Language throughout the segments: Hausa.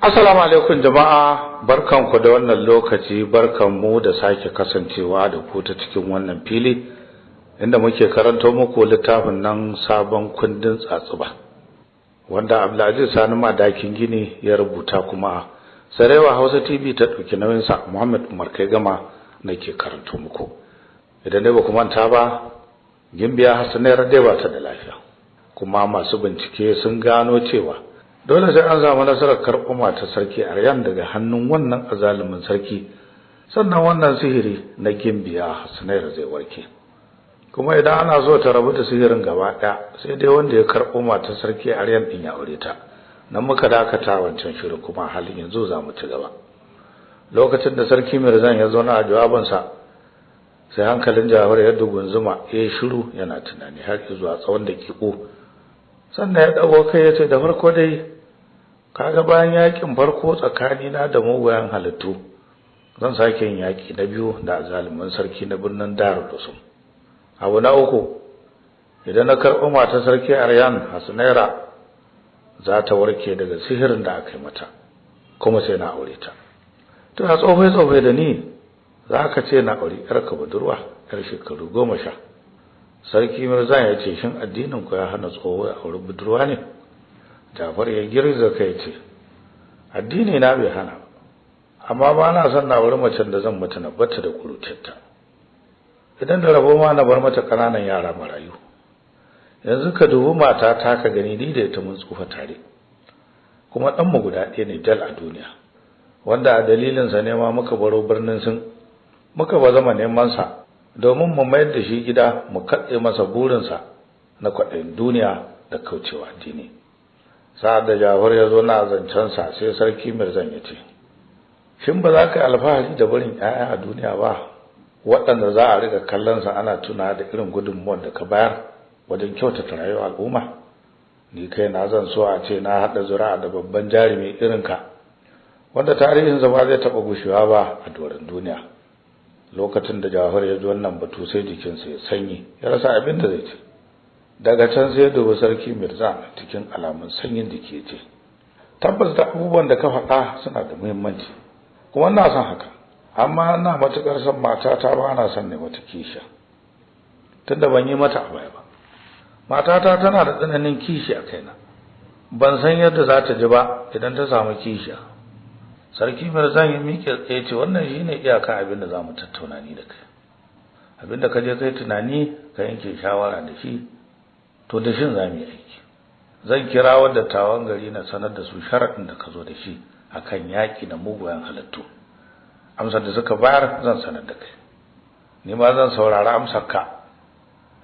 Assalamu alaikum jama'a, barkanku da wannan lokaci, barkanmu da sake kasancewa da ku ta cikin wannan fili inda muke karanto muku littafin nan sabon kundin tsatsuba wanda Abdulaziz Sani Madakin Gini ya rubuta, kuma Sarewa Hausa TV ta dauki nauyin sa. Muhammad Umar kai gama nake karanto muku. Idan dai ba ku manta ba, Gimbiya Hassanai dai ba ta da lafiya, kuma masu bincike sun gano cewa dole sai an samu nasarar karɓo mata sarki Aryan daga hannun wannan azalumin sarki, sannan wannan sihiri na Gimbiya Hassanai zai warke. Kuma idan ana so ta rabu da sihirin gaba ɗaya, sai dai wanda ya karɓo mata sarki Aryan din ya aure ta. Nan muka dakata wancan shirin, kuma halin yanzu za mu ci gaba. Lokacin da sarki Mirzan ya zauna a jawabinsa, sai hankalin Jafar ya dugunzuma, ya shiru yana tunani har zuwa tsawon daƙiƙo. Sannan ya dago kai ya ce, da farko dai kaga bayan yakin farko tsakanina da mugayen halittu, zan sake yin yaki na biyu da azalimin sarki na birnin Darul Usum. Abu na uku, idan na karɓo mata sarki Aryan Hasnaira, za ta warke daga sihirin da aka yi mata, kuma sai na aure ta. To a tsofai da ni za ka ce na aure yarka budurwa yar shekaru 10. Sarki Mirzan ya ce, shin addinin ku ya hana tsoho ya aure budurwa ne? Jafar ya girgiza kai ce, addini na bai hana, amma ba na son na aure macen da zan mutu na bata da kurucinta. Idan da rabo ma na bar mata kananan yara marayu. Yanzu ka dubi mata ta ka gani, ni da ita mun tsufa tare, kuma dan mu guda ɗaya ne dal a duniya, wanda a dalilin sa ne ma muka baro birnin Sin, muka ba zama neman sa domin mu mayar da shi gida, mu katse masa burinsa na kwaɗayin duniya da kaucewa addini. Sa'ad da Jafar ya zo na zancen sa, sai sarki Mirzan ya ce, shin ba za ka yi alfahari da barin 'ya'ya a duniya ba, waɗanda za a riga kallon sa ana tuna da irin gudunmuwar da ka bayar wajen kyautata rayuwar al'umma? Ni kai na zan so a ce na haɗa zuri'a da babban jarumi irin ka, wanda tarihinsa ba zai taɓa gushewa ba a doron duniya. Lokacin da Jafar ya ji wannan batu, sai jikinsa ya sanyi, ya rasa abin da zai ce. Daga can sai ya dubi sarki Mirzan cikin alamun sanyin jiki ya ce, tabbas da abubuwan da ka faɗa suna da muhimmanci, kuma ina son haka, amma ina matukar son matata, ba na son ne mata kishiya, tunda ban yi mata a baya ba. Matata tana da tsananin kishi a kaina, ban san yadda za ta ji ba idan ta samu kishiya. Sarki Mirzan ya miƙe tsaye ce, wannan shine iyaka abin da zamu tattauna ni da kai. Abin da ka je kai tunani ka yanke shawara da shi, to da shin zamu yi aiki. Zan kira dattawan gari na sanar da su sharadin da ka zo da shi akan yaki da mugayen halittu. Amsar da suka bayar zan sanar da kai. Ni ma zan saurari amsar ka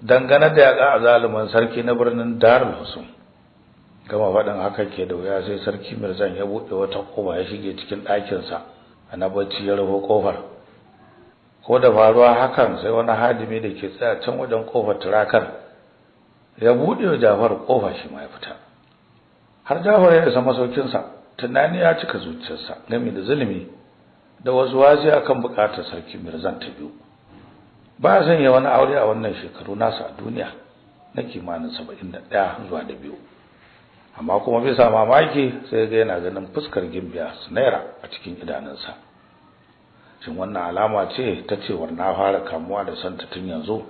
dangane da yaƙa azaluman sarki na birnin Darul Husum. Gama faɗin haka ke da wuya, sai sarki Mirzan ya buɗe wata ƙofa ya shige cikin ɗakinsa, ana bacci ya rufe ƙofar. Ko da faruwa hakan, sai wani hadimi da ke tsaya can wajen ƙofar turakar ya buɗe wa Jafar ƙofa, shi ma ya fita. Har Jafar ya isa masaukinsa, tunani ya cika zuciyarsa game da zulumi da wasu wazi akan buƙatar sarki Mirzan ta biyu. Ba zan yi wani aure a wannan shekaru nasa a duniya na kimanin 71 zuwa da 2. Amma kuma bisa mamaki sai ga yana ganin fuskar Gimbiya Hasnaira a cikin idanunsa. Shin wannan alama ce ta cewar na fara kamuwa da santa tun yanzu?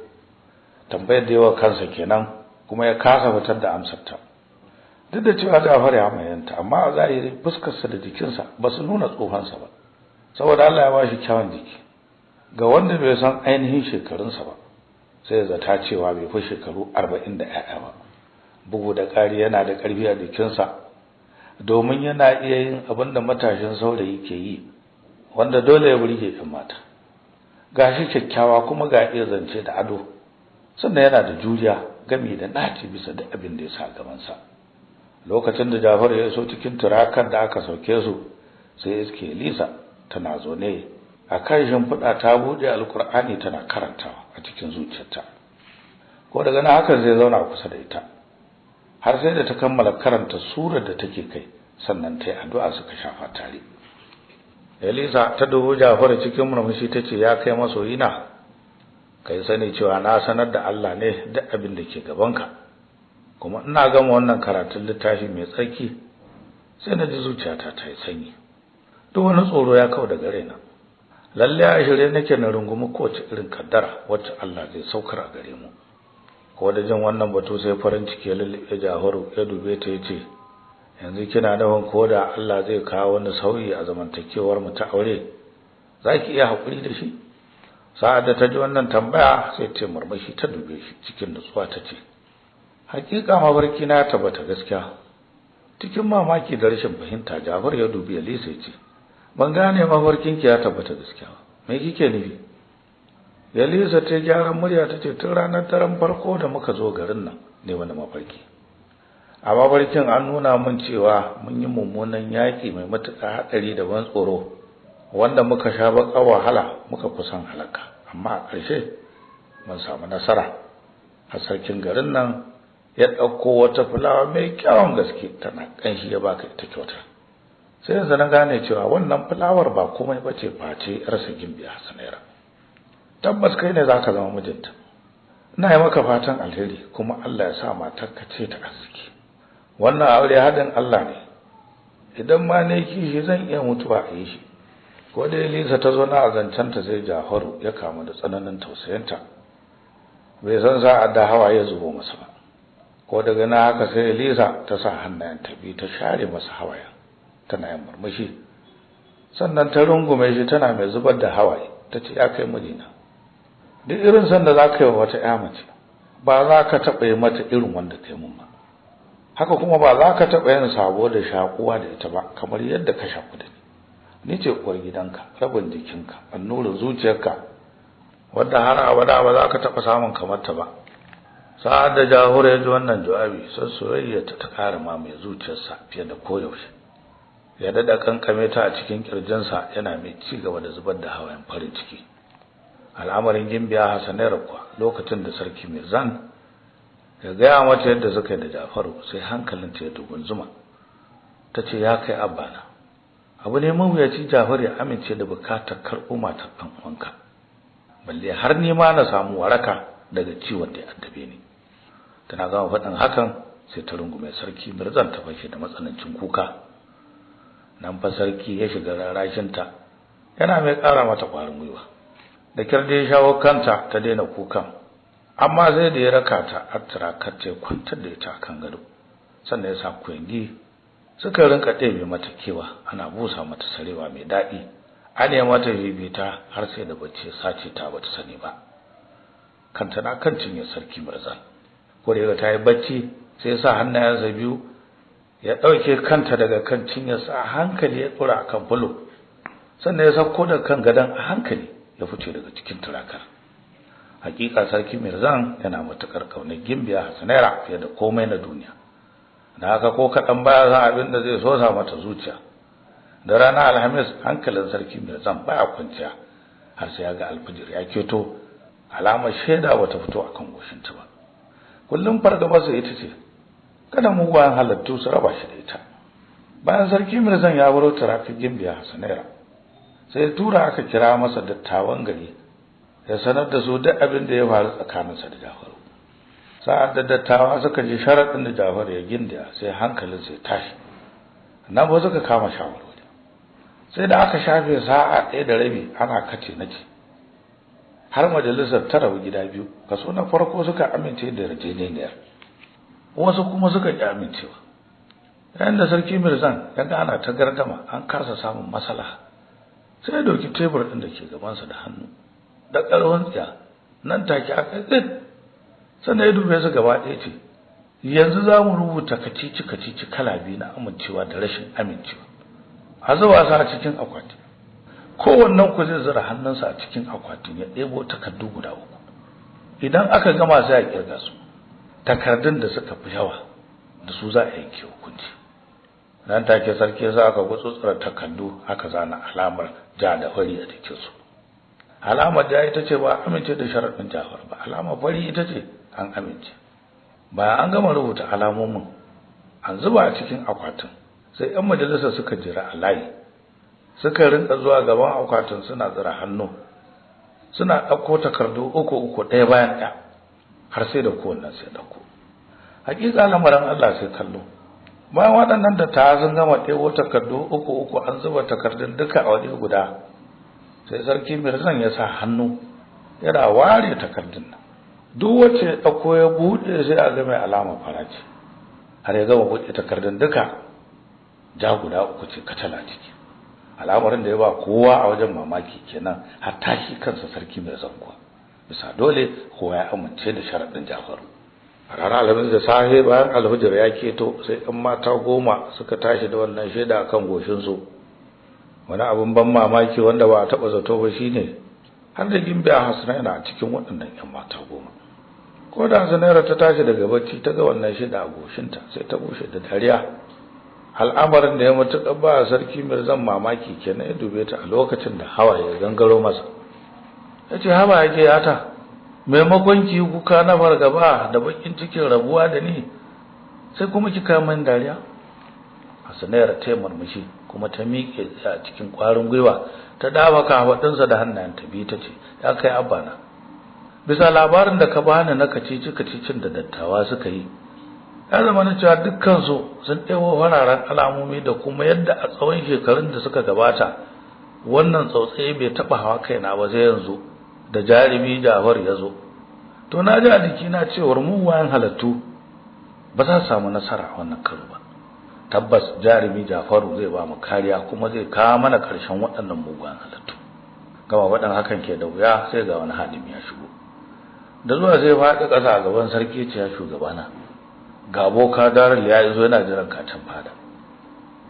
Tambayar da yawa kansa kenan, kuma ya kasa fitar da amsar ta. Duk da cewa Jafar ya mayanta, amma a zahiri fuskarsa da jikinsa ba su nuna tsofansa ba, saboda Allah ya bashi kyawun jiki. Ga wanda bai san ainihin shekarunsa ba, sai ya zata cewa bai fi shekaru 40 da 'ya'ya ba. Bugu da ƙari yana da ƙarfi a jikinsa, domin yana iya yin abin da matashin saurayi ke yi, wanda dole ya burge ɗan mata. Gashi kyakkyawa kuma ga iya zance da ado, sannan yana da juriya gami da naci bisa duk abin da ya sa gabansa. Lokacin da Jafar ya iso cikin turakar da aka sauke su, sai iske Lisa tana zaune a kan shimfiɗa ta buɗe Alƙur'ani tana karantawa a cikin zuciyarta. Ko daga nan hakan zai zauna kusa da ita, har sai da ta kammala karanta surar da take kai, sannan ta yi addu'a suka shafa tare. Elisa ta dubi Jafar cikin murmushi tace, ya kai masoyina, kai sani cewa na sanar da Allah ne duk abin da ke gabanka, kuma ina gama wannan karatun littafi mai tsarki Sai na ji zuciyata ta yi sanyi. Duk wani tsoro ya kau daga raina. Lalle a shirye nake na rungumi kowace irin kaddara wacce Allah zai saukar a gare mu. Ko da jin wannan batu sai farin ciki ya lullube Jafaru, ya dube ta yace, yanzu kina nufin ko da Allah zai kawo wani sauyi a zamantakewar mu ta aure, zaki iya hakuri da shi? Sa'ad da ta ji wannan tambaya sai ta murmushi ta dube shi cikin nutsuwa ta ce, hakika mafarki na tabbata gaskiya. Cikin mamaki da rashin fahimta Jafar ya dubi Elisa ya ce, ban gane mafarkin ki ya tabbata gaskiya ba, me kike nufi? Elisa ta gyaran murya ta ce, tun ranar daren farko da muka zo garin nan ne wani mafarki. A mafarkin an nuna mun cewa mun yi mummunan yaƙi mai matuƙar haɗari da ban tsoro, wanda muka sha baƙar wahala muka kusan halaka, amma a ƙarshe mun samu nasara. Har sarkin garin nan ya ɗauko wata fulawa mai kyawun gaske tana ƙanshi ya baka ita kyauta. Sai yanzu na gane cewa wannan fulawar ba komai bace face yarsa Gimbiya Hasanaira. Tabbas kai ne zaka zama mijinta. Ina yi maka fatan alheri kuma Allah ya sa matarka ce ta arziki. Wannan aure haɗin Allah ne. Idan ma ne kishi zan iya mutuwa a yi shi. Ko da Elisa ta zo na azancanta sai Jafaru ya kamu da tsananin tausayinta. Bai san sa'ad da hawaye ya zubo masa ba. Ko daga na haka sai Elisa ta sa hannayenta biyu ta share masa hawaye, tana yin murmushi. Sannan ta rungume shi tana mai zubar da hawaye, ta ce, ya kai mijina, duk irin san da za ka yi wa wata ƴa mace ba za ka taɓa yi mata irin wanda kai mun ba. Haka kuma ba za ka taɓa yin sabo da shakuwa da ita ba kamar yadda ka shaku da ni. Ni ce uwar gidanka, rabin jikinka, annurin zuciyarka, wadda har abada ba za ka taɓa samun kamar ta ba. Sa'ad da Jahur ya ji wannan jawabi, sai soyayya ta ƙara mamaye zuciyarsa fiye da koyaushe. Ya daɗa kankame ta a cikin ƙirjinsa yana mai ci gaba da zubar da hawayen farin ciki. Al'amarin Gimbiya Hasanaira kuwa lokacin da sarki Mirzan ya gaya mata yadda suka yi da Jafaru, sai hankalinta ya dugunzuma. Ta ce, ya kai abbana, abu ne mawuyaci Jafaru ya amince da bukatar karɓo matar ɗan uwanka, balle har ni ma na samu waraka daga ciwon da ya addabe ni. Tana gama faɗin hakan sai ta rungume sarki Mirzan ta fashe da matsanancin kuka. Nan fa sarki ya shiga rarashinta yana mai ƙara mata ƙwarin gwiwa. Da kyar da ya shawo kanta ta daina kukan, amma sai da ya raka ta har turakar ta kwantar da ita akan gado. Sannan ya sa kuyangi suka rinka ɗebe mata kewa, ana busa mata sarewa mai daɗi, ana mata bibita har sai da bacci ya sace ta bata sani ba. Kanta na kan cinye sarki Mirzan. Ko da ta yi bacci sai ya sa hannayensa biyu ya ɗauke kanta daga kan cinyarsa a hankali ya ɗora akan fulo. Sannan ya sauko daga kan gadon a hankali ya fice daga cikin turakar. Hakika sarki Mirzan yana matukar kaunar Gimbiya Hasanaira fiye da komai na duniya. Da haka ko kaɗan baya san abin da zai sosa mata zuciya. Da ranar Alhamis hankalin sarki Mirzan baya kwanciya har sai ya ga alfijir ya keto, alamar shaida bata fito akan goshinta ba. Kullum fargabarsa ita ce kada mugayen halattu su raba shi da ita. Bayan sarki Mirzan ya baro turakar Gimbiya Hasanaira, sai tura aka kira masa dattawan gari ya sanar da su duk abin da ya faru tsakaninsa da Jafaru. Sa'ad da dattawa suka ji sharaɗin da Jafaru ya gindaya, sai hankalinsa ya tashi. Nan ba suka kama shawarwari. Sai da aka shafe sa'a 1:30 ana kace nace, har majalisar ta rabu gida biyu. Kaso na farko suka amince da yarjejeniyar, wasu kuma suka ƙi amincewa. Yayin da sarki Mirzan ya ga ana ta gardama an kasa samun maslaha, sai ya dauki tebur ɗin da ke gabansa da hannu da ƙarfin tsiya, nan take aka tsit. Sannan ya dube su gaba ɗaya ce, yanzu za mu rubuta kacici kacici kala biyu na amincewa da rashin amincewa, a zuba su a cikin akwati. Kowannen ku zai zura hannunsa a cikin akwatin ya ɗebo takardu guda 3. Idan aka gama sai a kirga su, takardun da suka fi yawa da su za a yanke hukunci. Nan take sarki za aka gutsutsura takardu aka zana alamar ja da fari a jikinsu. Alamar ja ita ce ba amince da sharaɗin Jafar ba, alamar fari ita ce an amince. Bayan an gama rubuta alamomin an zuba a cikin akwatin, sai 'yan majalisa suka jira a layi, suka rinka zuwa gaban akwatin suna zura hannu, suna ɗauko takardu 3-3 ɗaya bayan ɗaya, har sai da kowannen sai ɗauko. Hakika lamarin Allah sai kallo. Bayan waɗannan da ta sun gama ɗebo takardu uku uku an zuba takardun duka a waje guda, sai sarki Mirzan ya sa hannu yana ware takardun nan. Duk wacce ya ɗauko ya buɗe sai a ga mai alama farace. Har ya gama buɗe takardun duka, ja guda uku ce katala ciki. Al'amarin da ya ba kowa a wajen mamaki kenan, hatta shi kansa sarki Mirzan kuwa. Bisa dole kowa ya amince da sharaɗin Jafaru. A ranar Alhamis da safe bayan alhujjar ya keto, sai ɗan mata 10 suka tashi da wannan shaida akan goshinsu. Wani abin ban mamaki wanda ba a taɓa zato ba shine har da Gimbiya Hasna yana cikin waɗannan ƴan mata 10. Ko da Hasnaira ta tashi daga bacci ta ga wannan shaida a goshinta, sai ta bushe da dariya. Al'amarin da ya mutuƙa ba sarki Mirzan mamaki kenan, ya dube ta a lokacin da hawaye ya gangaro masa. Yace, haba yake yata, maimakon ki kuka na fargaba da bakin cikin rabuwa da ni, sai kuma kika min dariya. Hasnaira ta murmushi kuma ta miƙe a cikin ƙwarin gwiwa, ta dafa kafadunsa da hannayenta biyu ta ce, ya kai abbana, bisa labarin da ka bani na kacici kacicin da dattawa suka yi, ya zama na cewa dukkan su sun ɗebo fararen alamomi da kuma yadda a tsawon shekarun da suka gabata wannan tsautsayi bai taɓa hawa kaina ba sai yanzu da jarumi Jafar ya zo. To na ji a jikina cewar mugayen halattu ba za su samu nasara a wannan karo ba. Tabbas jarumi Jafaru zai ba mu kariya kuma zai kawo mana ƙarshen waɗannan mugayen halattu. Gama waɗan hakan ke da wuya sai ga wani hadimi ya shigo. Da zuwa sai faɗi ƙasa a gaban sarki ce, ya shugabana, ga boka Darul ya izo yana jiran katin fada.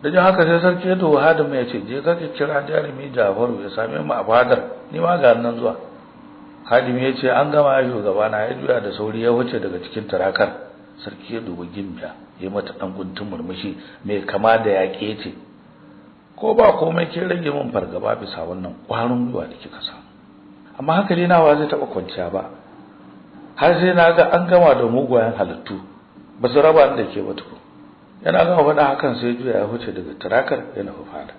Da jin haka sai sarki ya dubi hadimi ya ce, je ka kira jarumi Jafaru ya same mu a fadar, ni ma ga nan zuwa. Hadimi ya ce, an gama ya shugabana. Ya juya da sauri ya wuce daga cikin tarakar. Sarki ya dubi Gimbiya, ya mata dan guntun murmushi mai kama da yaƙe, ce, ko ba komai kin rage min fargaba bisa wannan ƙwarin gwiwa da kika samu, amma hankali na ba zai taɓa kwanciya ba har sai na ga an gama da mugayen halittu ba su raba ni da ke ba tukun. Yana gama faɗa hakan sai juya ya huce daga tarakar ya nufi fada.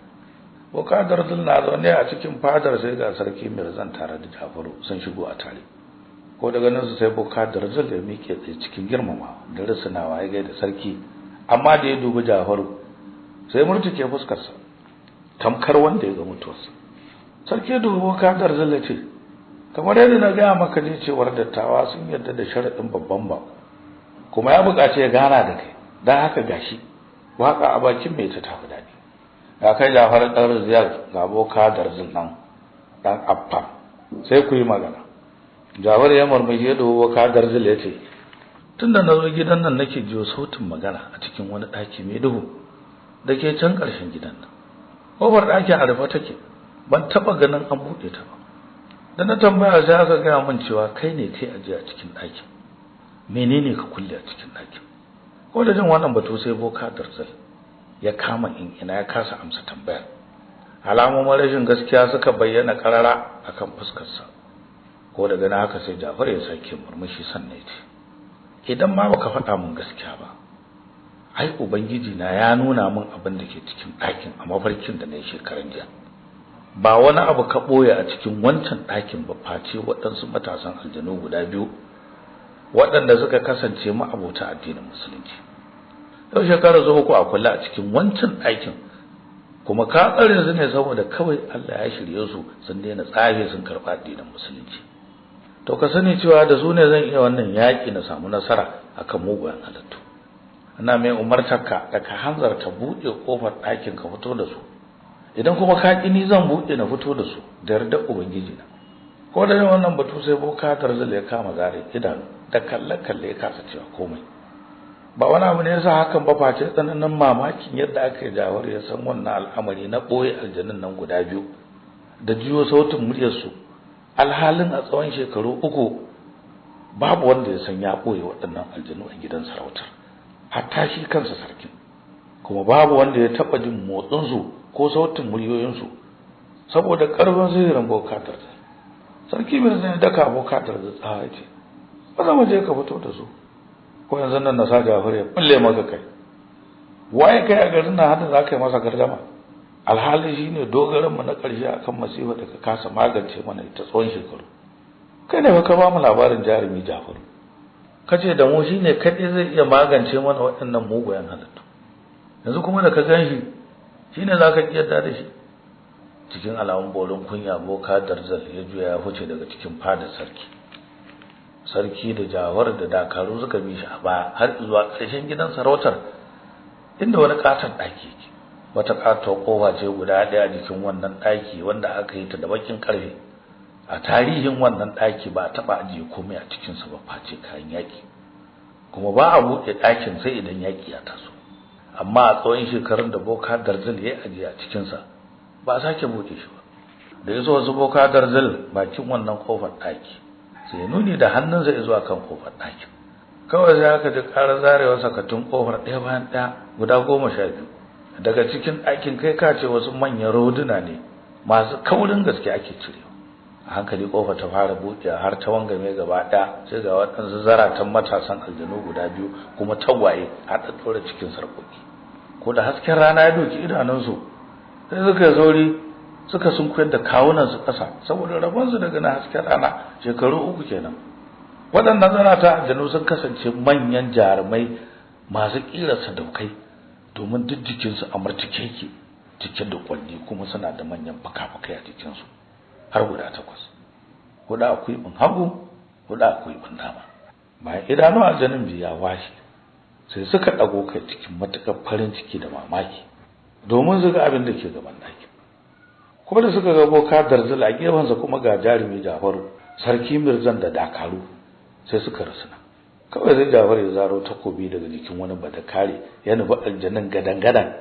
Boka Darzul na zaune a cikin fadar sai ga sarki Mirzan tare da Jafaru sun shigo a tare. Ko daga nan su sai boka Darzul ya miƙe tsaye cikin girmamawa da rusunawa ya gaida sarki, amma da ya dubi Jafaru sai murtuke fuskarsa tamkar wanda ya ga mutuwarsa. Sarki ya dubi boka Darzul ya ce, kamar yadda na gaya maka ne cewar dattawa sun yarda da sharaɗin babban bako, kuma ya buƙaci ya gana da kai, don haka gashi waka a bakin mai ta tafi daɗi. Ga kai Jafar ɗan Ziyar, ga boka Darzul nan ɗan Affan, sai ku yi magana. Jafar ya murmushi ya dubi boka Darzul ya ce, tunda na zo gidan nan nake jiyo sautin magana a cikin wani ɗaki mai duhu da ke can ƙarshen gidan nan. Ƙofar ɗakin a rufe take, ban taɓa ganin an buɗe ta ba. Da na tambaya sai aka gaya min cewa kai ne kai ajiye a cikin ɗakin. Menene ka kulle a cikin ɗakin? Ko da jin wannan batu sai boka Darzul ya kama in ina ya kasa amsa tambayar. Alamomin rashin gaskiya suka bayyana karara akan fuskarsa. Ko daga nan haka sai Jafar ya sake murmushi sannan ya ce, idan ma baka faɗa min gaskiya ba, ai ubangiji na ya nuna min abin da ke cikin ɗakin a mafarkin da na yi shekaran jiya. Ba wani abu ka ɓoye a cikin wancan ɗakin ba face waɗansu matasan aljanu guda biyu waɗanda suka kasance ma'abota addinin musulunci. Yau shekara zuwa uku a kula a cikin wancan ɗakin, kuma ka tsare su ne saboda kawai Allah ya shirye su sun daina tsafe sun karɓa addinin musulunci. To ka sani cewa da su ne zan iya wannan yaƙi na samu nasara akan mugayen halittu. Ina mai umartarka da ka hanzarta buɗe ƙofar ɗakin ka fito da su. Idan kuma ka ƙi ni zan buɗe na fito da su da yardar ubangiji na. Ko da wannan batu sai boka Darzul ya kama zare idanu da kalle-kalle ya kasa cewa komai. Ba wani abu ne yasa hakan ba face tsananin mamakin yadda aka yi Jafar ya san wannan al'amari na ɓoye aljanun nan guda biyu da jiyo sautin muryarsu, alhalin a tsawon shekaru 3 babu wanda ya san ya ɓoye waɗannan aljanu a gidan sarautar, hatta shi kansa sarkin, kuma babu wanda ya taɓa jin motsinsu ko sautin muryoyinsu saboda ƙarfin sihirin boka Darzul. Sarki Mirzan ya daka boka Darzul tsawa ya ce, ba za mu je ka fito da su, ko yanzu nan na sa Jafar ya bulle maka kai. Waye kai a garin nan hada za ka yi masa gardama? Alhali shine dogaran mu na ƙarshe akan masifa da ka kasa magance mana ita tsawon shekaru. Kai ne ka ba mu labarin jarumi Jafaru, kace da mu shine kaɗai zai iya magance mana waɗannan mugayen halittu. Yanzu kuma da ka ganshi shine zaka kiyarda da shi. Cikin alamun borin kunya boka Darzal ya juya ya fice daga cikin fadar sarki. Sarki da Jawar da dakaru suka bi shi a baya har zuwa ƙarshen gidan sarautar, inda wani katon daki yake. Wata katon kofa ce guda ɗaya jikin wannan daki wanda aka yi ta da bakin karfe. A tarihin wannan daki ba a taba ajiye komai a cikin sa ba face kayan yaki, kuma ba a buɗe dakin sai idan yaki ya taso. Amma a tsawon shekarun da boka Darzal ya ajiye a cikin sa ba a sake buɗe shi ba. Da yaso wasu boka Darzal bakin wannan kofar daki, sai nuni da hannunsa zuwa kan kofar dakin. Kawai sai aka ji karar zarewar sakatun kofar ɗaya bayan ɗaya guda 12 daga cikin ɗakin. Kai ka ce wasu manyan roduna ne masu kaurin gaske ake cirewa. A hankali kofar ta fara buɗewa har ta wangame gaba ɗaya, sai ga waɗansu zaratan matasan aljanu guda biyu kuma tagwaye a ɗaɗɗaure cikin sarƙoƙi. Ko da hasken rana ya doki idanunsu, sai suka sauri suka sunkuyar da kawunansu ƙasa saboda rabonsu daga na hasken rana shekaru 3 kenan. Waɗannan zaratan aljanu sun kasance manyan jarumai masu ƙira sadaukai, domin duk jikinsu a murtuke yake cike da kwalli, kuma suna da manyan fuka-fukai a jikinsu har guda 8. Huɗu a kuibin hagu, huɗu a kuibin dama. Bayan idanu aljanin biyu ya washe, sai suka ɗago kai cikin matuƙar farin ciki da mamaki domin su ga abin da ke gaban ɗakin. Kuma da suka ga boka Darzal a gefensa kuma ga jarumi Jafaru, sarki Mirzan da dakaru, sai suka rusuna. Kawai sai Jafaru ya zaro takobi daga jikin wani badakare ya nufi aljanin gadan-gadan.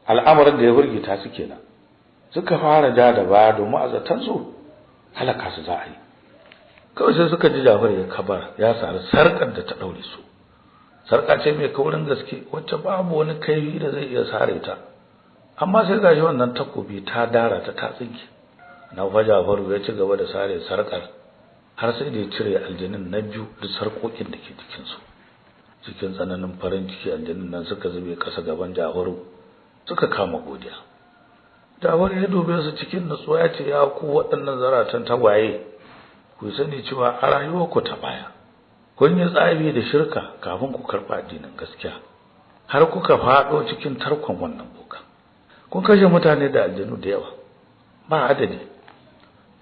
Al'amarin da ya burgita su kenan. Suka fara ja da baya domin a zaton su halaka su za a yi. Kawai sai suka ji Jafaru ya kabar ya sari sarkar da ta daure su. Sarka ce mai kaurin gaske wacce babu wani kaifi da zai iya sare ta. Amma sai gashi wannan takobi ta dara ta tsinke. Na fa Jafaru ya ci gaba da sare sarkar har sai da ya cire aljanin na biyu da sarkokin da ke jikin su. Cikin tsananin farin ciki aljanin nan suka zube kasa gaban Jafaru suka kama godiya. Jafaru ya dube su cikin nutsuwa ya ce, ya ku waɗannan zaratan tagwaye, ku sani cewa a rayuwarku ta baya kun yi tsabi da shirka kafin ku karɓa addinin gaskiya, har kuka faɗo cikin tarkon wannan boka. Kun kashe mutane da aljanu da yawa ba adadi,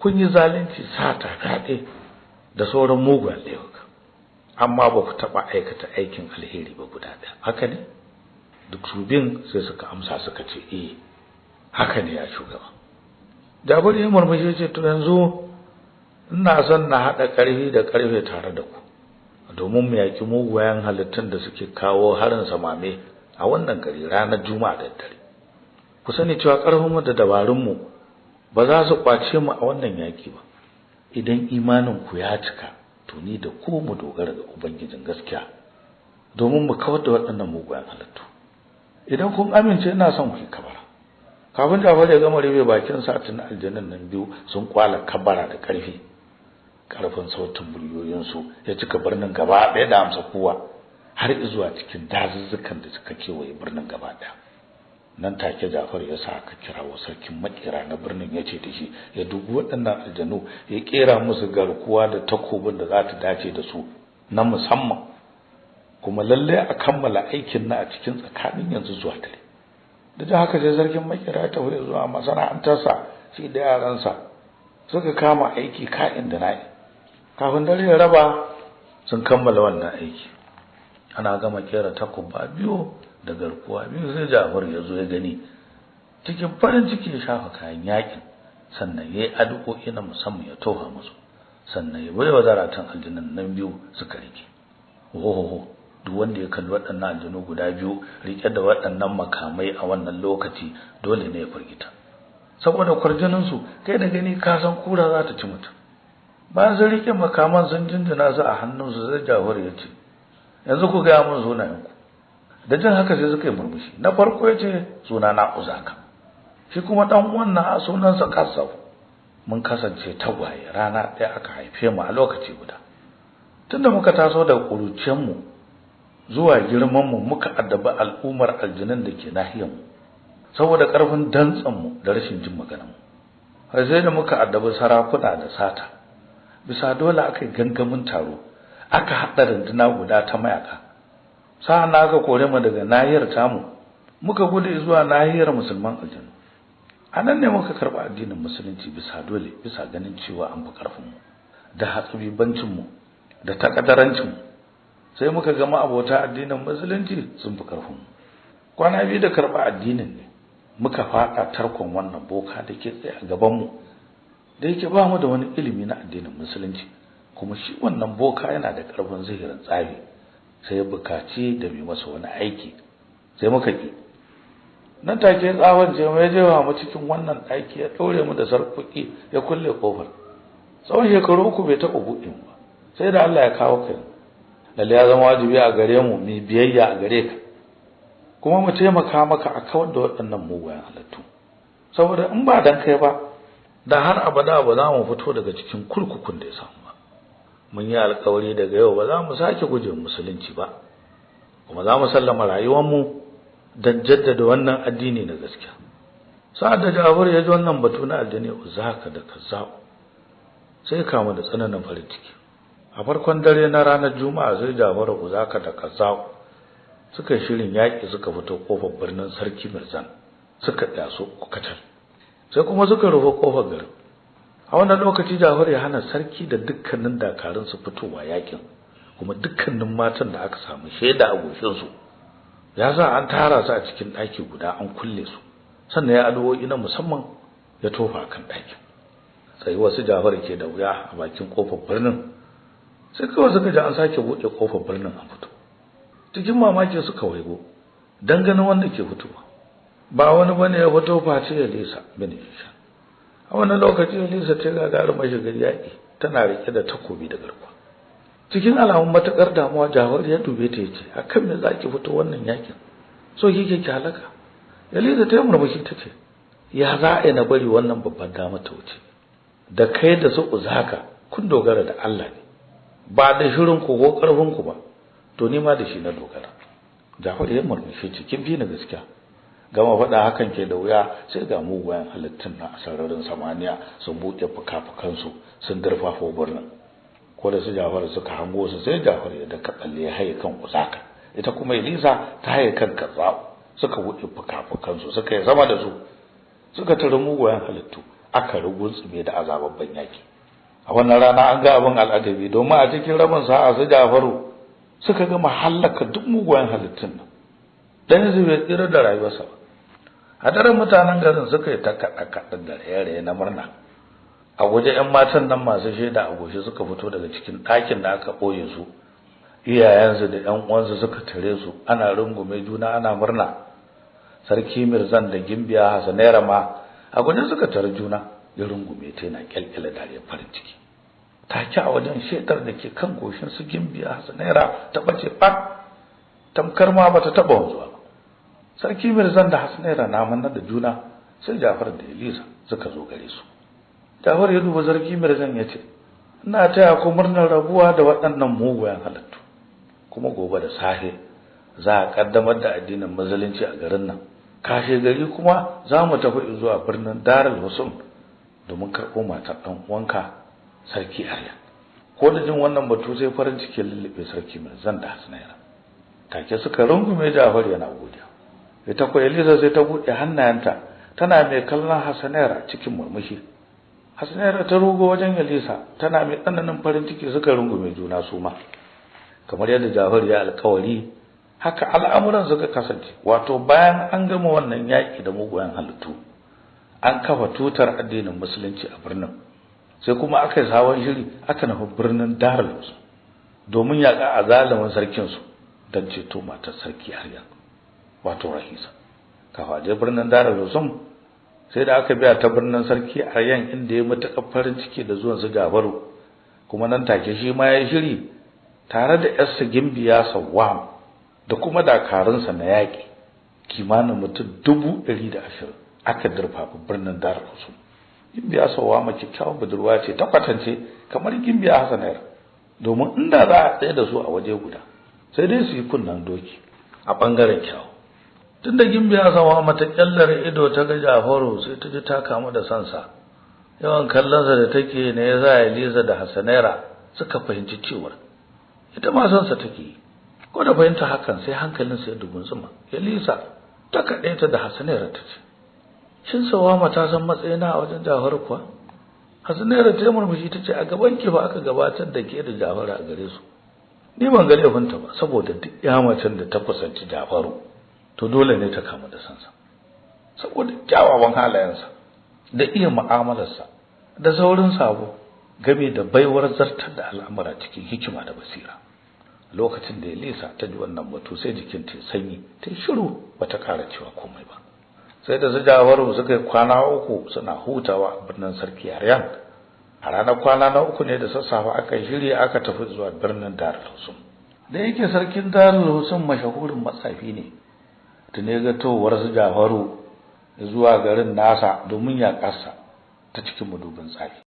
kun yi zalunci, sata, fyaɗe da sauran mugayen laifuka, amma ba ku taɓa aikata aikin alheri ba guda ɗaya. Haka ne? Duk su biyun sai suka amsa suka ce, eh, haka ne ya shugaba. Jafaru ya murmushi ce, to yanzu ina son na haɗa ƙarfi da ƙarfe tare da ku domin mu yaƙi mugayen halittun da suke kawo harin samame a wannan gari ranar Juma'a da dare. Ku sani cewa ƙarfinmu da dabarunmu ba za su ƙwace mu a wannan yaƙi ba. Idan imanin ku ya cika, to ni da ku mu dogara ga Ubangijin gaskiya domin mu kawar da waɗannan mugayen halittu. Idan kun amince, ina son ku yi kabara. Kafin Jafaru ya gama rufe bakin sa, tun aljanun nan biyu sun kwala kabara da ƙarfi. Ƙarfin sautin muryoyinsu ya cika birnin gaba ɗaya da amsa kowa har zuwa cikin dazuzzukan da suka kewaye birnin gaba ɗaya. Nan take Jafaru ya sa aka kirawo sarkin makera na birnin, ya ce da shi ya dubi waɗannan aljanu ya kera musu garkuwa da takobin da za ta dace da su na musamman, kuma lalle a kammala aikin na a cikin tsakanin yanzu zuwa dare. Da haka sai sarkin makera ya tafi zuwa masana'antarsa shi da yaransa suka kama aiki ka'in da na'in. Kafin dare ya raba sun kammala wannan aiki. Ana gama kera takuba biyu da garkuwa biyu, sai Jafaru ya zo ya gani cikin farin ciki ya shafa kayan yakin, sannan yayi addu'o'i na musamman ya tofa musu, sannan ya baiwa zaratan aljannan nan biyu suka rike. Ohoho, duk wanda ya kalli waɗannan aljanu guda biyu rike da waɗannan makamai a wannan lokaci dole ne ya firgita, saboda kwarjinin su kai da gani ka san kura za ta ci mutum. Bayan sun rike makaman sun jinjina su a hannunsu, sai Jafaru ya ce, yanzu ku ga mun sunayenku. Da jin haka sai suka yi murmushi. Na farko ya ce, suna na Uzaka, shi kuma dan uwan na sunansa Kasaf. Mun kasance tagwaye, rana ɗaya aka haife mu a lokaci guda. Tunda muka taso daga ƙuruciyar mu zuwa girman mu, muka addabi al'ummar aljanun da ke nahiyar mu saboda ƙarfin dantsan mu da rashin jin maganar mu, har sai da muka addabi sarakuna da sata. Bisa dole aka yi gangamin taro, aka haɗa runduna guda ta mayaka. Sa'an aka kore mu daga nahiyar tamu, Muka gudu zuwa nahiyar musulman aljanna. Anan ne muka karba addinin musulunci bisa dole, bisa ganin cewa an fi karfin mu da hatsabibancin mu da takadarancin mu. Sai muka ga abota addinin musulunci sun fi karfin mu. Kwana biyu da karba addinin ne muka fada tarkon wannan boka da ke tsaye a gaban mu, da yake ba mu da wani ilimi na addinin musulunci, kuma shi wannan boka yana da karfin zihirin tsafi. Sai ya bukaci da mai masa wani aiki, sai muka ki. Nan take tsawon ce mai jewa mu cikin wannan daki, ya daure mu da sarkuki, ya kulle kofar. Tsawon shekaru 3 bai taɓa buɗe mu ba, sai da Allah ya kawo kai. Lalle ya zama wajibi a gare mu mu biyayya a gare ka, kuma mu taimaka maka a kawar da waɗannan mugayen halittu, saboda in ba dan kai ba da har abada ba za mu fito daga cikin kurkukun da ya samu ba. Mun yi alƙawari daga yau ba za mu sake guje musulunci ba, kuma za mu sallama rayuwar mu dan jaddada wannan addini na gaskiya. Sa'ad da Ja'far ya ji wannan batu na addini Uzaka da Kazzab, sai kama da tsananin farin ciki. A farkon dare na ranar Juma'a sai Ja'far, Uzaka da Kazzab suka shirin yaki, suka fito kofar birnin Sarki Mirzan, suka daso katal, sai kuma suka rufe kofar garin. A wannan lokaci Ja'far ya hana sarki da dukkanin dakarun su fitowa yakin, kuma dukkanin matan da aka samu shaida a goshin su ya sa an tara su a cikin daki guda an kulle su. Sannan ya addu'o'i na musamman ya tofa kan dakin. Sai wasu Ja'far ke da wuya a bakin kofar birnin, sai kawai suka ji an sake buɗe kofar birnin an fito. Cikin mamaki suka waigo dan ganin wanda ke fitowa. Ba wani bane ya fito face Elisa bin Isha. A wannan lokaci Elisa ta gagarumar shigar yaƙi, tana rike da takobi da garkuwa. Cikin alamun matakar damuwa Ja'far ya dube ta yace, akan me zaki fito wannan yakin? So kike ki halaka? Elisa ta murmushi tace, ya za a na bari wannan babban dama ta wuce? Da kai da su Uzaka kun dogara da Allah ne, ba da shirin ku ko karfin ku ba, to ni ma da shi na dogara. Ja'far ya murmushi cikin fi na gaskiya. Gama faɗa hakan ke da wuya, sai ga mugayen halittun na sararin samaniya sun buɗe fuka-fukansu sun durfafo birnin. Ko da su Ja'far suka hango su, sai Ja'far ya daka tsalle ya haye kan Uzaka, ita kuma Elisa ta haye kan Kazzab. Suka buɗe fuka-fukansu suka yi sama da su, suka tare mugayen halittu, aka rugunsume da azababban yaki. A wannan rana an ga abin al'adabi, domin a cikin rabin sa'a su Ja'faru suka gama hallaka duk mugayen halittun nan. Dan su bai tsira da rayuwarsa ba. A daren mutanen garin suka yi ta kaɗa-kaɗa da raye-raye na murna. A guje ƴan matan nan masu shaida a goshe suka fito daga cikin ɗakin da aka ɓoye su. Iyayensu da ƴan uwansu suka tare su, ana rungume juna ana murna. Sarki Mirzan da Gimbiya Hasanera ma a guje suka tare juna, ya rungume ta yana kyalkyala dariyar farin ciki. Take a wajen shaidar da ke kan goshin su Gimbiya Hasanera ta bace fat, tamkar ma bata taɓa wanzuwa ba. Sarki Mirzan da Hasanera na manna da juna, sai Ja'far da Elisa suka zo gare su. Ja'far ya duba Sarki Mirzan ya ce, ina taya ku murnar rabuwa da waɗannan mugayen halittu, kuma gobe da safe za a kaddamar da addinin musulunci a garin nan. Kashe gari kuma za mu tafi zuwa birnin Darul Husum domin karɓo matar ɗan uwanka Sarki Aryan. Ko da jin wannan batu sai farin ciki lullube Sarki Mirzan da Hasanera. Take suka rungume Ja'far yana godiya. Ita ko Elisa sai ta buɗe hannayenta tana mai kallon Hasanera cikin murmushi. Hasanera ta rugo wajen Elisa tana mai tsananin farin ciki, suka rungume juna su ma. Kamar yadda Ja'far ya alƙawari, haka al'amuran suka kasance. Wato bayan an gama wannan yaki da mugayen halittu, an kafa tutar addinin musulunci a birnin. Sai kuma aka yi sabon shiri, aka nufi birnin Darul Husum domin yaƙa azalimin sarkin su don ceto matar Sarki Aryan, wato Rahisa. Kafa je birnin Darul Husum, sai da aka biya ta birnin Sarki Aryan, inda ya matuƙar farin ciki da zuwan su Jafaru. Kuma nan take shi ma ya shiri tare da yarsa Gimbiya Sawwam da kuma dakarunsa na yaƙi kimanin mutum 120 aka durfafa birnin Darul Husum. Gimbiya Sawwam kyakkyawar budurwa ce ta kwatance kamar Gimbiya Hasanayar, domin inda za a tsaye da su a waje guda sai dai su yi kunnan doki a bangaren kyawu. Tunda Gimbiya Sawwam ta kyallar ido ta ga Jafaru, sai ta ji ta kamu da sansa. Yawan kallonsa da take ne ya sa Eliza da Hasanera suka fahimci cewa ita ma sansa take. Ko da fahimta hakan sai hankalinsa ya dugunzuma. Elisa Ta kaɗe ta da Hasanera ta ce, "Shin Sawama ta san matsayina a wajen Jafaru kuwa?" Hasanera ta murmushi ta ce, "A gaban ki fa aka gabatar da ke da Jafaru a gare su. Ni ban ga laifinta ba, saboda duk macen da ta kusanci Jafaru to dole ne ta kamu da sansa, saboda kyawawan halayensa da iya mu'amalarsa da saurin sabo game da baiwar zartar da al'amura cikin hikima da basira." Lokacin da Elisa ta ji wannan batu sai jikin ta sanyi, ta shiru bata ƙara cewa komai ba. Sai da su Jafaru suka yi kwana 3 suna hutawa a birnin sarki Aryan. A ranar kwana na 3 ne da sassafe aka shirya aka tafi zuwa birnin Darul Husum. Da yake sarkin Darul Husum mashahurin matsafi ne, tune ga towar su Jafaru zuwa garin nasa domin ya kasa ta cikin mudubin tsafi.